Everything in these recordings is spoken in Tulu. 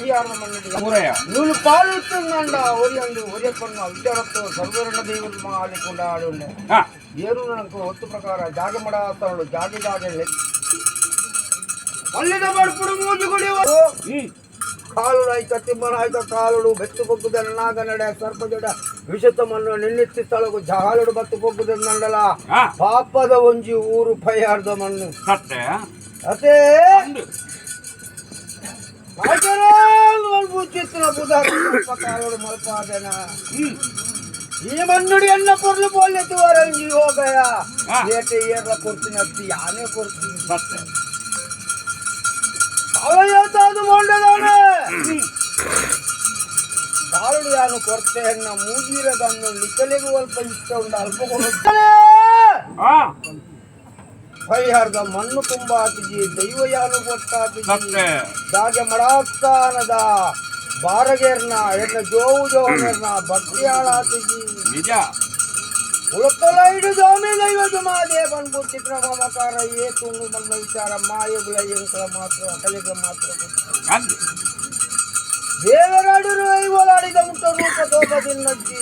ಪಯ್ಯಾರದ ಮಣ್ಣಿಗೆ ನೂಲು ಪಾಲು ಒರಿಯಂದು ಒರಿಯಕೊಂಡು ವಿಚಾರತ್ತು ಸರ್ವರಣ ದೇವರು ಮಾಡಿಕೊಂಡ ಆಡುಂಡೆ ಏರು ನನಗೆ ಒತ್ತು ಪ್ರಕಾರ ಜಾಗೆ ಮಾಡಾತಳು ಜಾಗೆ ಜಾಗೆ ಅಲ್ಲಿನ ಬಡ್ಪುಡು ಮೂಜುಗುಡಿ ಕಾಲು ಆಯ್ತ ತಿಮ್ಮನಾಯ್ತ ಕಾಲುಡು ಬೆತ್ತು ಬೊಗ್ಗುದ ನಾಗ ನಡೆ ಸರ್ಪ ಜಡ ವಿಷತ ಮಣ್ಣು ನಿನ್ನಿತ್ತಿ ತಳಗು ಜಾಲುಡು ಬತ್ತು ಬೊಗ್ಗುದ ನಂಡಲ ಪಾಪದ ಒಂಜಿ ಊರು ಪಯ್ಯಾರ್ದ ಮಣ್ಣು ಅದೇ ಕಾಲುಡು ಮಲ್ಪಾದೆನ ಈ ಮಣ್ಣುಡಿ ಎನ್ನ ಪೊರ್ಲು ಪೋಲೆತ್ತು ವರಂಜಿ ಹೋಗಯ ಏಟೆ ಏರ್ಲ ಕೊಡ್ತೀನಿ ಅತ್ತಿ ಯಾನೇ ಕೊಡ್ತೀನಿ ಕಾಲಯ್ಯತಾದು ಮೊಂಡದಾನೆ ಕಾಲುಡು ಯಾನು ಕೊರ್ತೆ ಹೆಣ್ಣ ಮೂಜಿರದನ್ನು ನಿಕಲಿಗೂ ಅಲ್ಪ ಇಷ್ಟ ಉಂಡು ಅಲ್ಪ ಕೊಡುತ್ತಾನೆ ಪರಿಹಾರದ ಮಣ್ಣು ತುಂಬ ಆತಿಜಿ ದೈವ ಯಾನು ಕೊಟ್ಟಾತಿಜಿ ದಾಗೆ ಮಡಾಸ್ತಾನದ ಬಾರಗೇರ್ನ ಎನ್ನ ಜೋವು ಜೋಗೇರ್ನ ಭಕ್ತಿಯಾಳಾತಿಜಿ ನಿಜ ಉಳತ್ತಲ ಇಡು ಸ್ವಾಮಿ ದೈವ ಜುಮಾದೇ ಬಂದ್ಬಿಟ್ಟಿದ್ರ ಮಮಕಾರ ಏತು ಬಂದ ವಿಚಾರ ಮಾಯಗುಲ ಎಂಕಲ ಮಾತ್ರ ಕಲಿಗ ಮಾತ್ರ ದೇವರಾಡಿರು ಐವಲಾಡಿದ ಮುಟ್ಟ ರೂಪ ದೋಪದಿನ್ನಜ್ಜಿ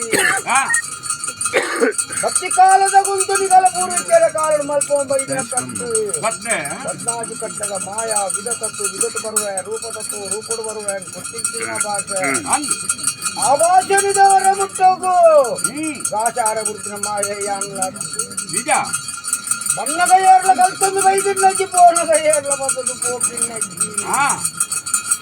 ಭಕ್ತಿ ಕಾಲದ ಗುಂತು ನಿಗಲ ಪೂರ್ವಿಕೆರ ಕಾಲಡು ಮಲ್ಕೊಂಬ ಇದರ ಕಟ್ಟು ಬದ್ನಾಜು ಕಟ್ಟದ ಮಾಯಾ ವಿಧ ತತ್ತು ವಿಧತು ಬರುವೆ ರೂಪ ತತ್ತು ರೂಪಡು ಬರುವೆ ಗೊತ್ತಿದ್ದಿನ ಭಾಷೆ ಆ ಭಾಷೆ ನಿದವರ ಮುಟ್ಟೋಗು ಭಾಷಾರ ಗುರುತಿನ ಮಾಯೆ ಯಾನ್ಲ ನಿಜ ಬಣ್ಣಗೈಯರ್ಲ ಕಲ್ತೊಂದು ಬೈದಿನ್ನಜ್ಜಿ ಪೋರ್ಣಗೈಯರ್ಲ ಬತ್ತದು ಪೋಪಿನ್ನಜ್ಜಿ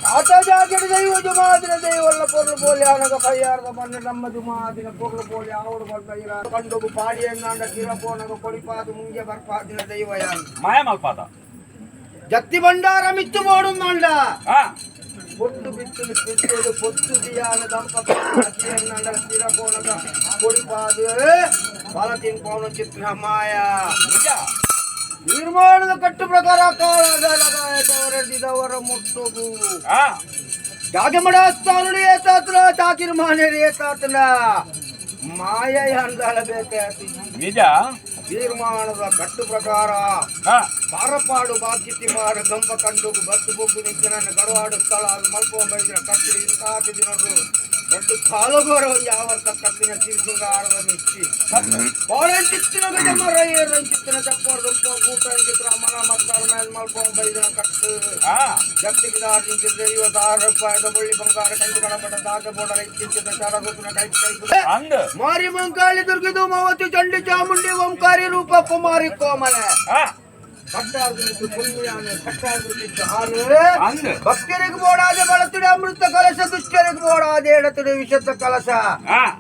ಆತ ಜಾಗೆಡು ದೈವ ಜುಮಾದಿನ ದೈವಲ್ಲ ಪೊರ್ಲು ಪೋಲಿ ಆನಗ ಕೈಯಾರ್ದ ಮಣ್ಣು ನಮ್ಮ ಜುಮಾದಿನ ಪೊರ್ಲು ಪೋಲಿ ಆವಡು ಬಂದ ಇರ ಕಂಡುಗು ಪಾಡಿಯನ್ನಾಂಡ ಕಿರಪೋನಗ ಕೊಡಿಪಾದು ಮುಂಗೆ ಬರ್ಪಾದಿನ ದೈವ ಯಾನ್ ಮಾಯ ಮಲ್ಪಾದ ಜತ್ತಿ ಭಂಡಾರ ಮಿತ್ತು ಬೋಡುಂದಾಂಡ పొట్టు బిత్తులు పిత్తుడు పొత్తు బియ్యాన దంపతి కిరపోనగ కొడిపాదు ಬಲ ತಿನ್ಪವನು ಚಿತ್ರ ಮಾಯ ನಿಜ ನಿರ್ಮಾಣದ ಕಟ್ಟು ಪ್ರಕಾರ ಕಾಲದವರ ಮುಟ್ಟುಗು ಜಾಗಮಡಾಸ್ಥಾನುಡಿ ಏತಾತನ ಚಾಕಿರ್ಮಾನ್ಯರು ಏತಾತನ ಮಾಯ ಅಂದಾಳ ಬೇಕಾತಿ ನಿಜ ತೀರ್ಮಾನದ ಕಟ್ಟು ಪ್ರಕಾರ ಬಾರಪಾಡು ಬಾಕಿ ಮಾರು ಗಂಪ ಕಂಡು ಬತ್ತು ಬೊಗ್ಗು ನಿಂತಿನ ಗಡವಾಡು ಸ್ಥಳ ಅದು ಮಲ್ಕೊಂಬೈದಿನ ಕತ್ತಿ ಇಂತಾಕಿ ದಿನರು రెండు ಕಾಲುಗೋರ ಯಾವತ್ತ ಕತ್ತಿನ ಸಿರಿಸಿಂಗಾರದ ಮೆಚ್ಚಿ ಬಾಳೆಂಚಿತ್ತಿನ ಗಜಮರ ಏರಂಚಿತ್ತಿನ ಚಪ್ಪರ ದುಪ್ಪ ಗೂಟಂಚಿತ್ರ ಮನ ಮತ್ತಾರ ಮೇಲ್ ಮಲ್ಕೊಂಬೈದಿನ ಕಟ್ಟು ಜಪ್ತಿಗೆ ಐವತ್ತಾರು ರೂಪಾಯಿದ ಬಳ್ಳಿ ಬಂಗಾರ ಕಂದು ಕಡಪಟ ದಾದ ಬೋಡರ ಇತ್ತೀಚಿನ ಚರಗುತ್ತಿನ ಕೈ ಕೈ ಮಾರಿ ಮಂಕಾಳಿ ದುರ್ಗಿದು ಮಾವತಿ ಚಂಡಿ ಚಾಮುಂಡಿ ಓಂಕಾರಿ ರೂಪ ಕುಮಾರಿ ಕೋಮಲೆ ಭಕ್ತರಿಗೆ ಬೋಡಾದೆ ಬಳತಿಡೆ ಅಮೃತ ಕಲಶ ದುಷ್ಟರಿಗೆ ಬೋಡಾದೆ ಎಡತಿಡೆ ವಿಷದ ಕಲಶ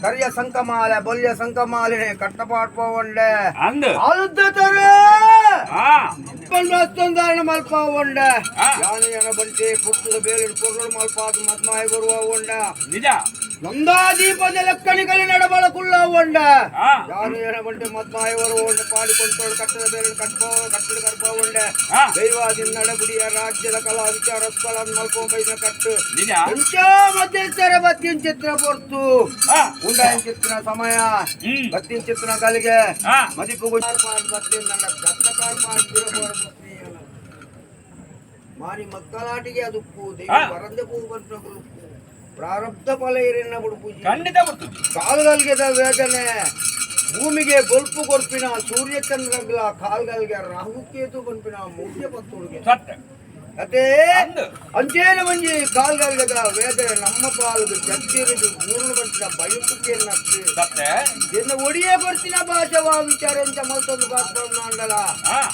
ಕರಿಯ ಸಂಕಮಾಲೆ ಬೊಲ್ಯ ಸಂಕಮಾಲಿನೆ ಕಟ್ಟಪಾಡ್ಪೊಂಡೆ ಆಲುದ್ದತರೆ ಮಲ್ಪ ಉಂಡ ಯಾನು ಎನ ಬಂಟಿ ಪುಟ್ಟದ ಬೇರೆ ಪೊರ್ಲು ಮಲ್ಪಾದ ಮದ್ಮಾಯ ಬರುವ ಉಂಡ ನಿಜ ನಂದಾದೀಪದ ಲೆಕ್ಕಣಿಗಲಿ ನಡಬಳ ಕುಲ್ಲ ಉಂಡ ಯಾನು ಎನ ಬಂಟಿ ಮದ್ಮಾಯ ಬರುವ ಉಂಡ ಪಾಡಿಕೊಂಡೋಳು ಕಟ್ಟದ ಬೇರೆ ಕಟ್ಪೋ ಕಟ್ಟಡ ಕಟ್ಪೋ ಉಂಡ ದೈವಾದಿನ ನಡಬುಡಿಯ ರಾಜ್ಯದ ಕಲಾ ವಿಚಾರ ಸ್ಥಳ ಮಲ್ಕೊಂಬೈನ ಕಟ್ಟು ನಿಜ ಮಧ್ಯಸ್ಥರ ಬತ್ತಿನ ಚಿತ್ರ ಪೊರ್ತು ಉಂಡಾಯಿನ ಚಿತ್ರ ಸಮಯ ಬತ್ತಿನ ಚಿತ್ರ ಕಲಿಗೆ ಮದಿಪುಗು ಮಾರಿ ಮಕ್ಕಳಾಟಿಗೆ ಅದಕ್ಕೂ ದೈವ ಬರಂದೆ ಪೂ ಬಂತು ಪ್ರಾರಬ್ಧ ಫಲ ಇರನ್ನ ಬುಡುಪೂಜಿ ಖಂಡಿತ ಬರ್ತದೆ ಕಾಲ್ಗಲ್ಗೆದ ವೇದನೆ ಭೂಮಿಗೆ ಬೊಲ್ಪು ಕೊರ್ಪಿನ ಸೂರ್ಯಚಂದ್ರಗ್ಲ ಕಾಲ್ಗಲ್ಗೆ ರಾಹುಕೇತು ಬಂಪಿನ ಮೂರ್ಯ ಪತ್ತುಡುಗೆ ಸತ್ಯ ಅದೇ ಅಂಚೇನ ಮಂಜಿ ಕಾಲ್ಗಲ್ಗದ ವೇದನೆ ನಮ್ಮ ಪಾಲ್ಗೆ ಜಗ್ಗಿರಿದು ಮೂರು ಬಂಟಿನ ಬಯಸುಕೇನಕ್ಕೆ ಸತ್ಯ ಎನ್ನ ಒಡಿಯೇ ಬರ್ತಿನ ಭಾಷವಾ ವಿಚಾರ ಎಂತ ಮಲ್ತೊಂದು ಬಾತ್ಮಂಡಲ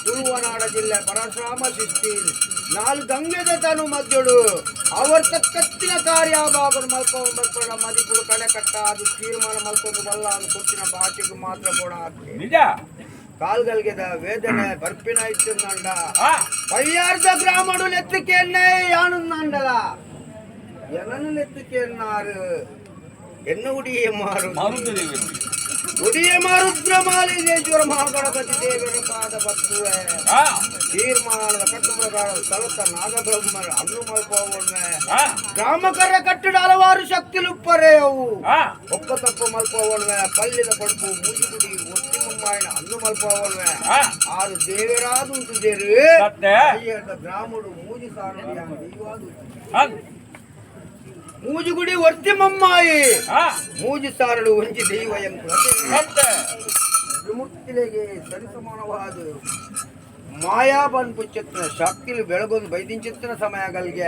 ತುಳುವನಾಡ ಜಿಲ್ಲೆ ಪರಶುರಾಮ ಸಿಸ್ಟೀನ್ ನಾಲ್ ಗಂಗೆದ ತಾನು ಮಧ್ಯಡು ಅವರ ತಕ್ಕತ್ತಿನ ಕಾರ್ಯ ಬಾಬರು ಮಲ್ಕೊಂಡು ಬರ್ಕೊಳ್ಳ ಮದಿಪುಡು ಕಡೆ ಕಟ್ಟ ಅದು ತೀರ್ಮಾನ ಮಲ್ಕೊಂಡು ಬಲ್ಲ ಅದು ಕೊಟ್ಟಿನ ಭಾಷೆಗೆ ಮಾತ್ರ ಬೋಡ ನಿಜ ಕಾಲ್ಗಲ್ಗೆದ ವೇದನೆ ಬರ್ಪಿನ ಇತ್ತಿಂದಂಡ ಪಯ್ಯಾರ್ದ ಗ್ರಾಮಡು ನೆತ್ತಿಕೆನ್ನೇ ಯಾನುಂದಂಡಲ எனன்னு நெத்துக்கேன்னாரு என்ன உடிய மாறு ಉಡಿಯ ಮಾರುದ್ರ ಮಾಲಿದೇಶ್ವರ ಮಹಾಗಣಪತಿ ದೇವರ ಪಾದ ಬತ್ತುವೆ ತೀರ್ಮಾನದ ಕಟ್ಟು ಪ್ರಕಾರ ಸ್ಥಳತ್ತ ನಾಗಬ್ರಹ್ಮ ಅನ್ನು ಮಲ್ಪೋವಣ್ಣೆ ಗ್ರಾಮಕರ ಕಟ್ಟಡ ಹಲವಾರು ಶಕ್ತಿಲುಪ್ಪರೆ ಅವು ಒಪ್ಪ ತಪ್ಪು ಮಲ್ಪೋವಣ್ವೆ ಪಲ್ಲಿದ ಪಡುಪು ಮೂಜಿಗುಡಿ ಒತ್ತಿ ಮುಮ್ಮಾಯಿನ ಅನ್ನು ಮಲ್ಪೋವಣ್ವೆ ಆರು ದೇವರಾದು ದೇರು ಗ್ರಾಮಡು ಮೂಜಿ ಸಾರು ದೈವಾದು ಮೂಜುಗುಡಿ ವರ್ತಿ ಮಮ್ಮಾಯಿ. ಮೂಜಿ ಸಾರಡು ಒಂಜಿ ದೈವ ಎಂಕುಲು. ಅಂತೆ. ತ್ರಿಮೂರ್ತಿಲೆಗೆ ಸರಿಸಮಾನವಾದ ಮಾಯಾ ಪನ್ಪುಚ್ಚತ್ತಿನ ಶಕ್ತಿಲು ಬೆಳಗೊಂದು ಬೈದಿಂಚಿತ್ತಿನ ಸಮಯಗಳಿಗೆ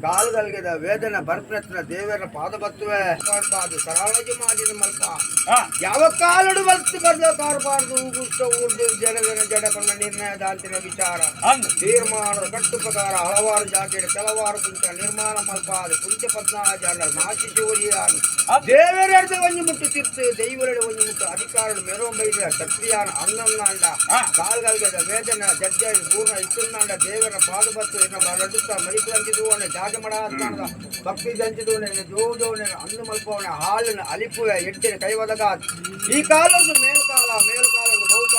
ಕಾಲ್ಗಲ್ಗೆದ ವೇದನ ಬರ್ಪನತ್ತಿನ ದೇವರ ಪಾದ ಬತ್ತುವೆ ಪಾದು ಸರಳಾಜಿ ಮಾದಿನ ಮಲ್ಪ. ಯಾವ ಕಾಲಡು ಬಲ್ತು ಬರ್ದ ಕಾರಬಾರದು ಗುಷ್ಟ ಊರ್ದು ಜನಗನ ಜಡಪನ್ನ ನಿರ್ಣಯ ದಾಂತಿನ ವಿಚಾರ. ತೀರ್ಮಾನದ ಕಟ್ಟು ಪ್ರಕಾರ ಹಲವಾರು ಜಾತಿಯ ಕೆಲವಾರು ಪುಂಚ ನಿರ್ಮಾಣ ಮಲ್ಪ ಅದು ಪುಂಚ ಪದ್ನಾಜ ಮಾಸಿ ಶಿವರಿಯಾನು. ದೇವರೆಡ್ದು ಒಂಜಿ ಮುಟ್ಟು ತಿರ್ತು ದೈವರೆಡು ಒಂಜಿ ಮುಟ್ಟು ಅಧಿಕಾರಡು ಮೆರೋಂಬೈದ ಶಕ್ತಿಯಾನ ಅನ್ನನ್ನಾಂಡ. ಕಾಲ್ಗಲ್ಗದ ವೇದನ ಜಡ್ಜ ಪೂರ್ಣ ಇತ್ತುನ್ನಾಂಡ ದೇವರ ಪಾದ ಬತ್ತು ಎನ್ನ ನಡುತ್ತ ಮರಿಕುಲಂಚಿದು ಜಾಗ ಮಡ ಭಕ್ತಿ ಜಂಚಿದು ಜೋಜೋನೆ ಅನ್ನು ಮಲ್ಪವನ ಹಾಲಿನ ಅಲಿಪುವೆ ಎಟ್ಟಿನ ಕೈವದಗ ಈ ಕಾಲದ್ದು ಮೇಲ್ಕಾಲ ಮೇಲ್ಕಾಲ.